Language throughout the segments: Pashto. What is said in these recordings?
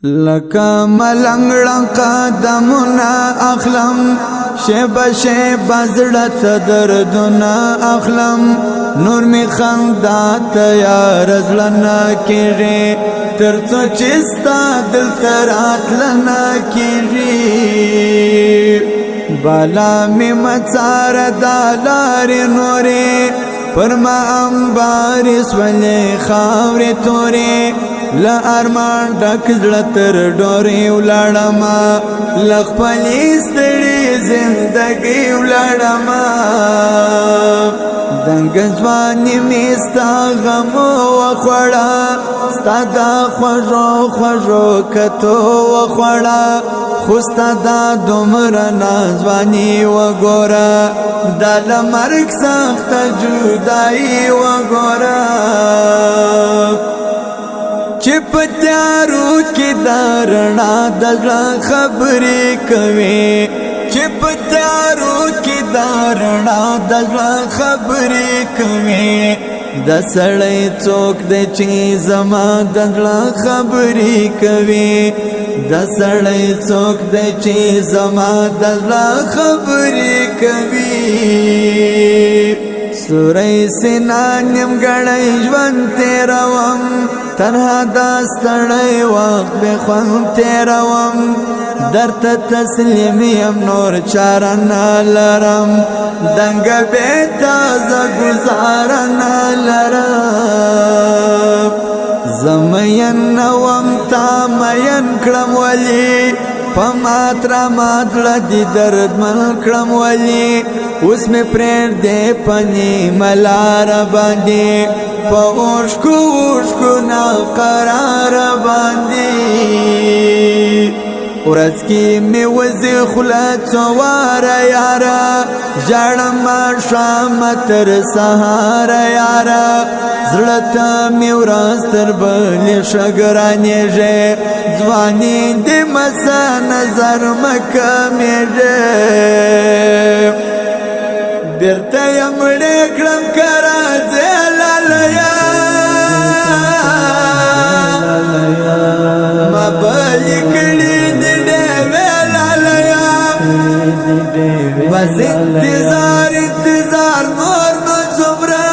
لکه ملنګ ړنګ قدمونه اخلم، شیبه شیبه زړه ته دردونه اخلم. نور می خندا ته یار زړه نه کېږي، تر څو چې ستا دلته راتله نه کېږي. بالا می مڅاره دا لارې نورې، پر ما امبارې سولې خاورې تورې. له ارمان ډک زړه تر ډورې ولاړمه، له خپلې ستړې زندګۍ ولاړمه. دنګ ځواني مې ستا غمو وخوړه، ستا د خوږو خوږو کتو وخوړه. خو ستا دا دومره ناځواني وګوره، دا له مرګ سخته جدایي وګوره. چې په تیارو کې د رڼا د زړه خبرې کوي، چې په تیارو کې د رڼا د زړه خبرې کوي. د سړی څوک دی چې زما د زړه خبرې کوي؟ د سړی څوک دی چې زما د زړه خبرې کوي؟ سورې سینا نیمګړی ژوند تېروم، تنها دا ستړی وخت بې خوند تېروم. درته تسلیم یم، نور چاره نه لرم، دنګه بې تازه ګزاره نه لرم. زه مین نه وم، تا مین کړم ولي؟ په مات را مات زړه دي دردمن کړم ولي؟ اوس مې پرېږدې په نیمه لاره باندې، په اوښکو اوښکو ناقراره باندې. ورځ کې مې وځي خوله څو واره یاره، ژاړم ماښامه تر سهاره یاره. زړه ته مې ورځ تر بلې ښه ګرانېږي، ځواني دې مسه نظر مه کمېږي. بیرته یې مړې کړم که راځې لالیه، ما بلې کړي دي ډېوې لالیه. بس انتظار انتظار نور نو څومره،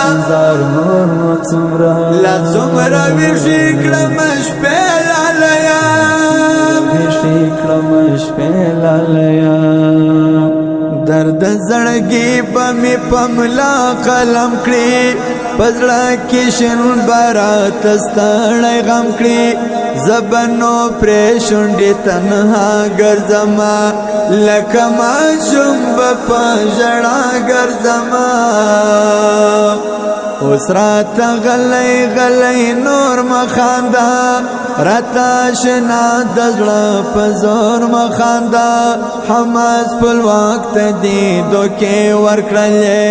انتظار نور نو څومره، لا څومره ویښې کړم شپې لالیه. ویښې کړم شپې لالیه. درد زړګي به مې په ملا قلم کړي، په زړه کې شین برات ستړی غم کړي. زه به نو پرې شونډې تنها ګرځمه، لکه ماشوم به په ژړا ګرځمه. اوس راته غلی غلی نور مه خانده، راته شنا د زړه په زور مه خانده. حماس خپلواک ته دې دوکې ورکړلې،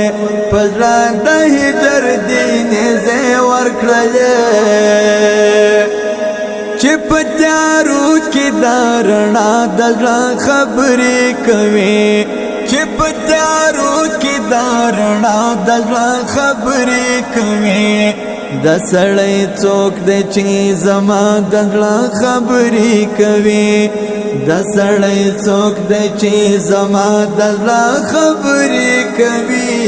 په زړه د هجر دې نیزې ورکړلې. چې په تیارو کې د رڼا د زړه خبرې کوي، چې په تیارو کې د رڼا د زړه خبرې کوي. د سړی څوک دی چې زما د زړه خبرې کوي؟ د سړی څوک دی چې زما د زړه خبرې کوي؟